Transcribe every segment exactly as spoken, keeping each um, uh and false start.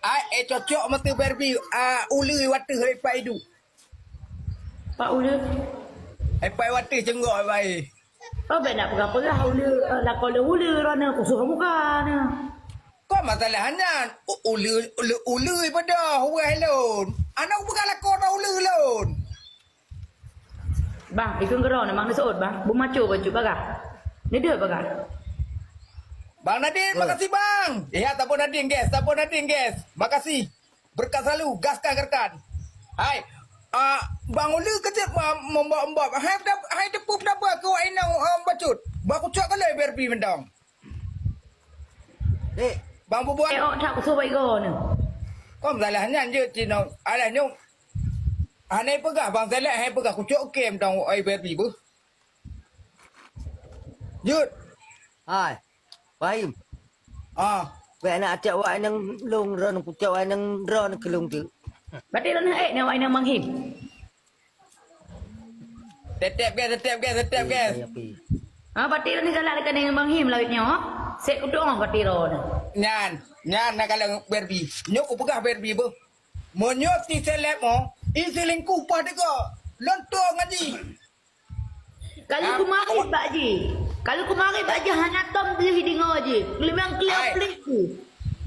Ai, eh, cocok meutu Barbie, ah, uleue watèe hai pai iduek. Pak uleue. Hai pai watèe ceunggok pai. Oh, bèk nak peugah-peugah uleue, eh, lakoe lôn uleue droeneuh, kusoh muka neuh. Kon masalah nyan, u-, uleue, uleue, uleue peugah wéh lôn. Aneuk peugah lakoe droe uleue lôn. Bang, ikheun keudroe na, Bang, neuseut, Bang. Beumaco bacut bagah. Neudeuh bagah. Bang Nadin, makasih, Bang. Ya, saboh Nadin, guys. Saboh Nadin, guys. Makasih. Berkat selalu. Gaskan, gaskan. Hai. Ah, Bang Ulu kejap ma-, membak-membak. Hai, hai teupeu peudaba keu wak inong, ah, bacut. Bak kucok keu lé Barbie mantong. Dek. Bang Bubuan. Eh, oh, tak kusoh bak igoe ni. Kon salah nyan jeuet cit nyoe. Alah nyoe. Hana peugah Bang Selek, hai peugah kucok kem tang ai Barbie beuh. Jeuet. Hai. Fahim. Ah. Bèk nak acak wak nang long ron kucok wak nang ron keulong tu. Berarti ron eh ni wak nang Bang Him. Tetep guys, tetep guys, tetep guys. Saya pi. Ha, berarti ron ni galak dekat dengan Bang Him lawit nyoe. Sek kudoh berarti ron. Nyan, nyan nak kalau Barbie. Nyoe kupeugah Barbie beuh. Meunyoe si seleb mo, i selingkuh paih teuga. Lonto ngaji. Kalau keumarit bak jih. Kalau keumarit bak jih hana tom beuh deungoe jih. Memang clear plek tu.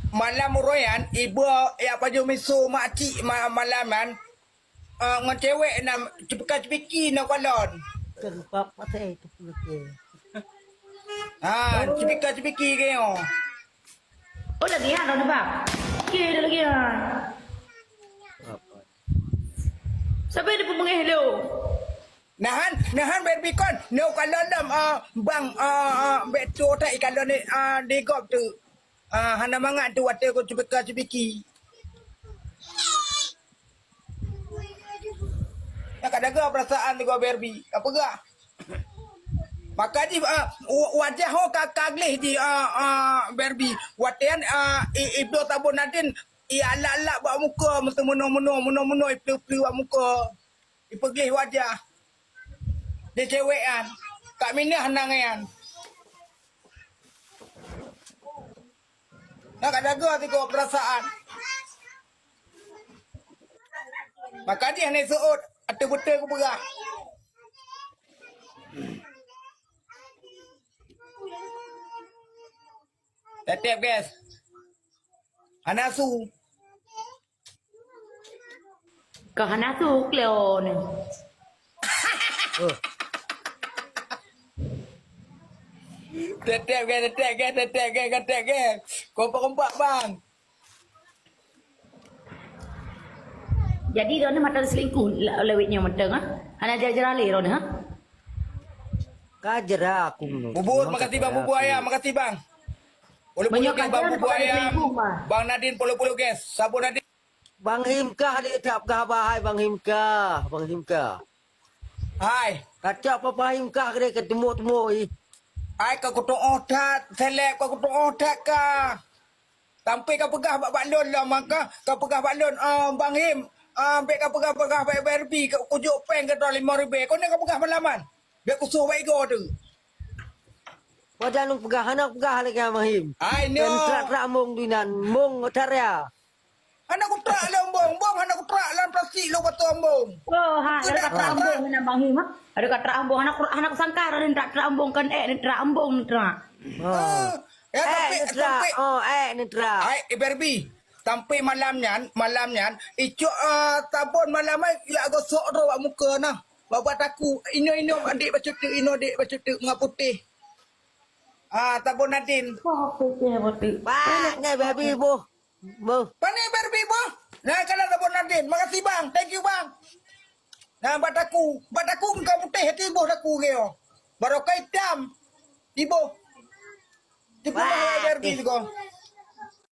Malam uroe nyan, ibu yak pajoh miso makcik ma-, malam nyan, ah, ngon cewek na cipika-cipiki na kalon. Terupak pasai tu pulke. Ha, cipika-cipiki ke nyoe. Oh, lagi ha, dah nampak. Okey, dah lagi ha. Sampai dia pun mengeh dulu. Nahan, nahan Barbie kon. Nyoe kalau lom, ah, bang, ah, ah, bek tu otak ikalon ni, ah, digop tu. Ah, hana mangat tu watèe ku cipika-cipiki. Nyan ka jaga perasaan teungoh Barbie. Ka peugah. Maka jih, ah, wa-, wajah ho ka, ka gleh jih, ah, ah, Barbie. Watèe nyan, ah, i, ibloe tabon Nadin, i alak-alak bak muka, meuteumeunoe-meunoe, meunoe-meunoe, ipeuleueh-peuleueh bak muka. Ipeugleh wajah. Di cewek nyan. Ka minah nang nyan. Nyan ka jaga teungoh perasaan. Maka jih hana seuôt, ateueh beutôi kupeugah. Tetep, guys. Hana su. Ka hana su, kleu ni. Tetep, guys, tetep, guys, tetep, guys, tetep, guys. Kompak-kompak, bang. Jadi, droeneuh mantong selingkuh la-, lawét nyoe mantong, ha? Hana jera-jera lé droeneuh, ha? Ka jera aku nyoe. Bubur, makasih, Bang Bubur Ayam. Makasih, Bang. Puluh-puluh, guys, Bang Bubur Ayam. Bang Nadin, puluh-puluh, guys. Saboh Nadin. Bang Him kah dia tak peugah bahai, Bang Him kah. Bang Him kah. Hai. Kacak Papa Him kah dia ke tembok-tembok, ih. Hai, ka kutu'oh that, seleb ka kutu'oh that kah. Sampai ka peugah bak, bak lôn lom, maka ka peugah bak lôn, ah, Bang Him, ah, bèk ka peugah-peugah bak Barbie, ka kujok péng keudroe limong ribèe. Keuneuk ka peugah malaman. Bèk kusoh bak igoe tu. Padahai lôn peugah, hana peugah lagèe Bang Him. Ai, nyoe. Nyan trak-trak embong dinan, embong Otaria. Hana kutrak lé embong, embong hana kutrak lam plastik lôn batu embong. Oh, ha, ada kutrak embong hana Bang Him, ha? Ada kutrak embong, hana ku, hana kusangka ada trak-trak embong kan, eh, trak embong trak. Ah. Eh, ya, eh, tapi, nitrak. Tapi, oh, eh, nitrak. Ai, eh, Barbie. Sampai malam nyan, malam nyan, icok, ah, sabon malam ai, ya gosok droe bak muka nah. Bak, bak taku, inoe-inoe adik bacut teuk, inoe adik bacut teuk, ngon putéh. Ah, sabon Nadin. Oh, putéh, putéh. Bak, ngai Barbie boh. Boh. Pane Barbie boh. Nah, kalau sabon Nadin. Makasih, Bang. Thank you, Bang. Nah, bak taku. Bak taku engkau putéh, hati boh taku ke, oh. Barokah itam. Iboh. Tipu bah Barbie tu kau.